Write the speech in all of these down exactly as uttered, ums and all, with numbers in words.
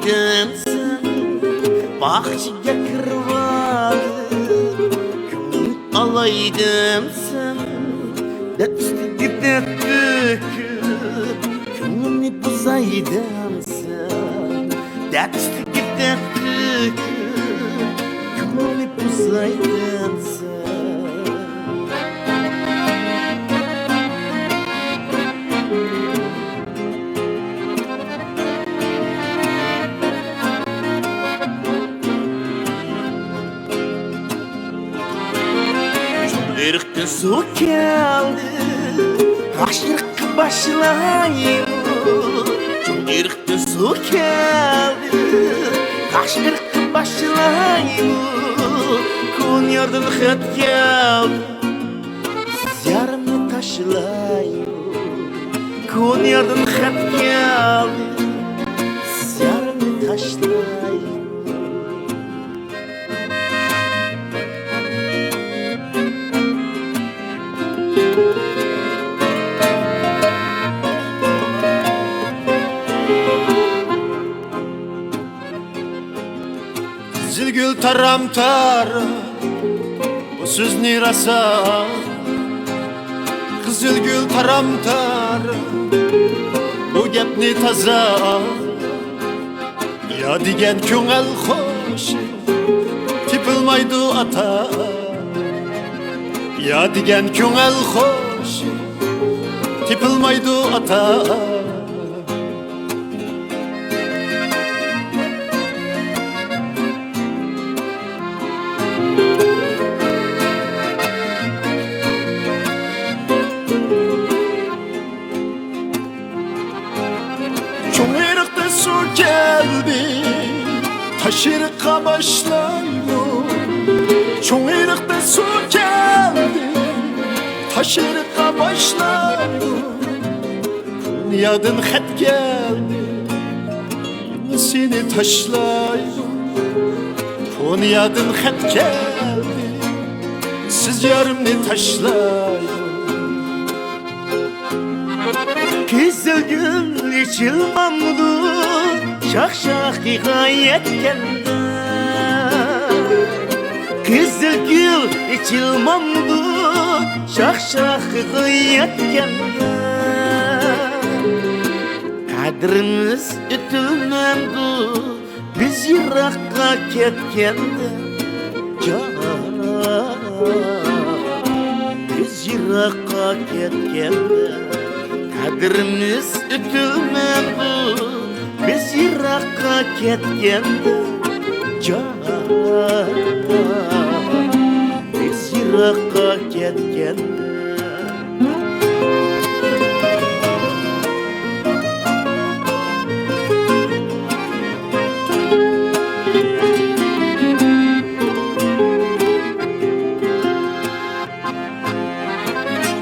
دەمسەن، باغچىگە كىرىۋالىپ، كۆڭۈل ئالاي دەمسەن، دەپ ئۈستىگە دەپ تۆكۈپ، كۆڭلۈمنى بۇزاي دەمسەن، دەپ ئۈستىگە دەپ تۆكۈپ، كۆڭلۈمنى بۇزاي دەمسەن. چوڭ ئېرىقتىن سۇ كەلدى، قاش ئېرىققا باشلايمۇ؟ چوڭ ئېرىقتىن سۇ كەلدى، قاش ئېرىققا باشلايمۇ؟ كونياردىن خەت كەلدى، سىز يارىمنى تاشلايمۇ؟ كونياردىن خەت كەلدى، سىز يارىمنى تاشلايمۇ؟ قىزىلگۈل تارام تارام، بۇ سۆزنى راسا. قىزىلگۈل تارام تارام، بۇ گەپنى تازا. يا دېگەن كۆڭۈل خۇشى، تېپىلمايدۇ ئاتا. يا دېگەن كۆڭۈل خۇشى، تېپىلمايدۇ ئاتا. چوڭ ئېرىقتا سۇ كەلدى، تاش ئېرىققا باشلايمۇ؟ چوڭ ئېرىقتا سۇ كەلدى، تاش ئېرىققا باشلايمۇ؟ كونيادىن خەت كەلدى، سېنى تاشلايمۇ؟ كونيادىن خەت كەلدى، سىز يارىمنى تاشلايمۇ؟ قىزىل گۈل ئېچىلمامدۇ شاخ-شاخىغا يەتكەندە؟ قىزىل گۈل ئېچىلمامدۇ شاخ-شاخىغا يەتكەندە؟ قەدرىمىز ئۆتۈلمەمدۇ بىز يىراققا كەتكەندە، جان، بىز يىراققا كەتكەندە، قەدرىمىز ئۆتۈلمەمدۇ بىز يىراققا كەتكەندە، جان، بىز يىراققا كەتكەندە.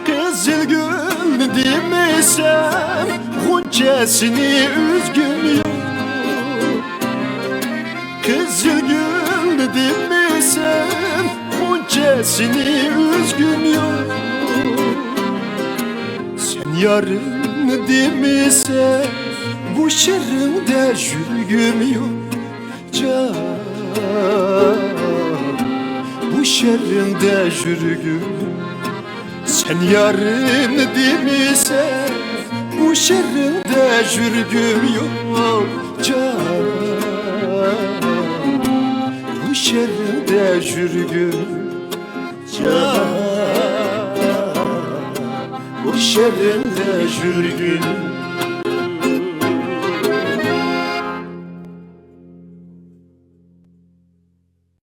قىزىل گۈلنى دېمىسەم، غۇنچەسىنى ئۈزگۈم يوق. قىزىل گۈلنى دېمىسەم، غۇنچەسىنى ئۈزگۈم يوق. سەن يارىمنى دېمىسەم، بۇ شەھىرىڭدە يۈرگۈم يوق. جان، بۇ شەھىرىڭدە يۈرگۈم. سەن يارىمنى دېمىسەڭ، بۇ شەھىرىڭدە يۈرگۈم يوق، جان. بۇ شەھىرىڭدە يۈرگۈم، جان. بۇ شەھىرىڭدە يۈرگۈم.